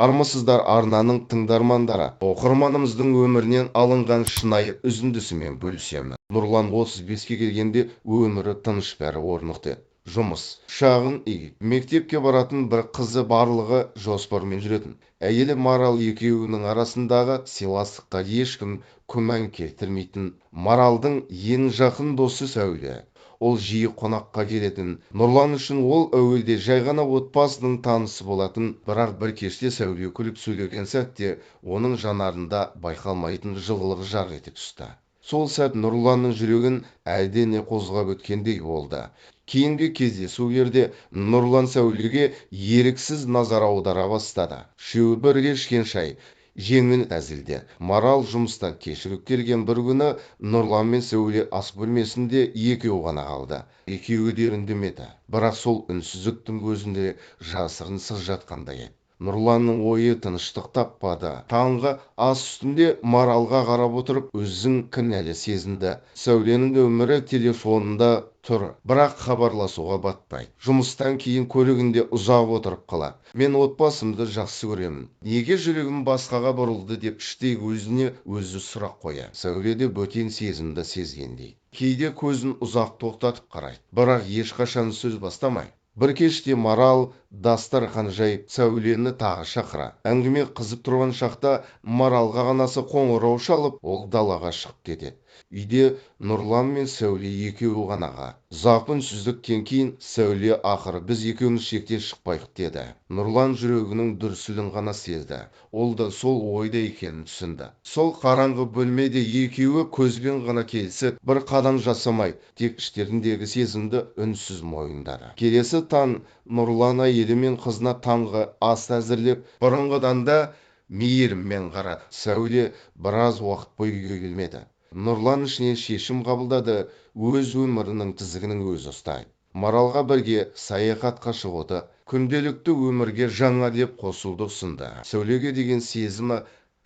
Армысыздар, арнаның тыңдармандары! Оқырманымыздың өмірінен алынған шынайы үзіндісімен бөлісемін. Нұрлан 35-ке келгенде өмірі тыныш, бәрі орнықты. Жұмыс, шағын үй, мектепке баратын бір қызы, барлығы жоспармен жүретін. Әйелі Марал екеуінің арасындағы сыйластыққа ешкім күмән келтірмейтін. Маралдың ең жақын досы Сәуле. Ол жиі қонаққа келетін. Нұрлан үшін ол әуелде жай ғана отбасының танысы болатын, бірақ бір кеште Сәуле күліп сөйлеген сәтте оның жанарында байқалмайтын жылылық жарқ ете түсті. Сол сәт Нұрланның жүрегін әлдене қозғап өткендей болды. Кейінгі кездесулерде Нұрлан Сәулеге еріксіз назар аудара бастады. Үшеуі бірге ішкен шай, жеңіл әзілдер. Марал жұмыстан кешігіп келген бір күні Нұрлан мен Сәуле ас бөлмесінде екеуі ғана қалды. Екеуі де үндемеді. Бірақ сол үнсіздіктің өзінде жасырын сыр жатқандай еді. Нұрланның ойы тыныштық таппады. Таңғы ас үстінде Маралға қарап отырып, өзін кінәлі сезінді. Сәуленің нөмірі телефонында тұр, бірақ хабарласуға батпайды. Жұмыстан кейін көлігінде ұзақ отырып қалады. Мен отбасымды жақсы көремін. Неге жүрегім басқаға бұрылды деп іштей өзіне өзі сұрақ қояды. Сәуле де бөтен сезімді сезгендей. Кейде көзін ұзақ тоқтатып қарайды, бірақ ешқашан сөз бастамайды. Бір кеште Марал дастархан жайып, Сәулені тағы шақырады. Әңгіме қызып тұрған шақта Маралға анасы қоңырау шалып, ол далаға шығып кетеді. Үйде Нұрлан мен Сәуле екеуі ғана қалады. Ұзақ үнсіздіктен кейін Сәуле ақыры біз екеуміз шектен шықпайық деді. Нұрлан жүрегінің дүрсілін ғана сезді. Ол да сол ойда екенін түсінді. Сол қараңғы бөлмеде екеуі көзбен ғана келісіп, бір қадам жасамай, тек іштеріндегі сезімді үнсіз мойындады. Келесі таң Нұрлан әйелі мен қызына таңғы ас әзірлеп, бұрынғыдан да мейіріммен қарады. Сәуле біраз уақыт бойы үйге келмеді. Нұрлан ішінен шешім қабылдады, өз өмірінің тізгінін өзі ұстайды. Маралға бірге саяхатқа шығуды, күнделікті өмірге жаңа леп қосуды ұсынды. Сәулеге деген сезімі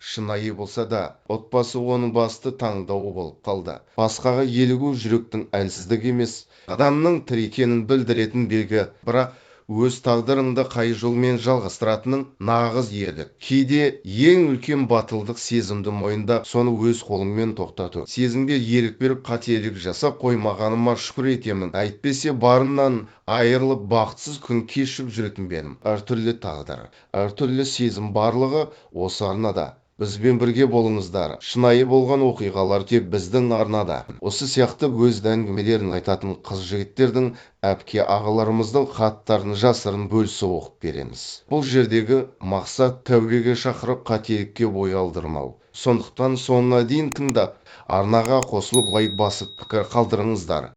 шынайы болса да, отбасы оның басты таңдауы болып қалды. Басқаға елігу жүректің әлсіздігі емес, адамның тірі екенін білдіретін белгі. Бірақ өз тағдырыңды қай жолмен жалғастыратының нағыз ерлік. Кейде ең үлкен батылдық сезімді мойындап, соны өз қолыңмен тоқтату. Сезімге ерік беріп, қателік жасап қоймағаныма шүкір етемін. Әйтпесе барымнан айырылып, бақытсыз күн кешіп жүретін бе едім. Әртүрлі тағдыр, әртүрлі сезім, барлығы осы арнада. Бізбен бірге болыңыздар. Шынайы болған оқиғалар тек біздің арнада. Осы сияқты өз әңгімелерін айтатын қыз жігіттердің, әпке ағаларымыздың хаттарын жасырын бөлісіп оқып береміз. Бұл жердегі мақсат тәубеге шақырып, қателікке бой алдырмау. Сондықтан соңына дейін тыңдап, арнаға қосылып, лайк басып, пікір қалдырыңыздар.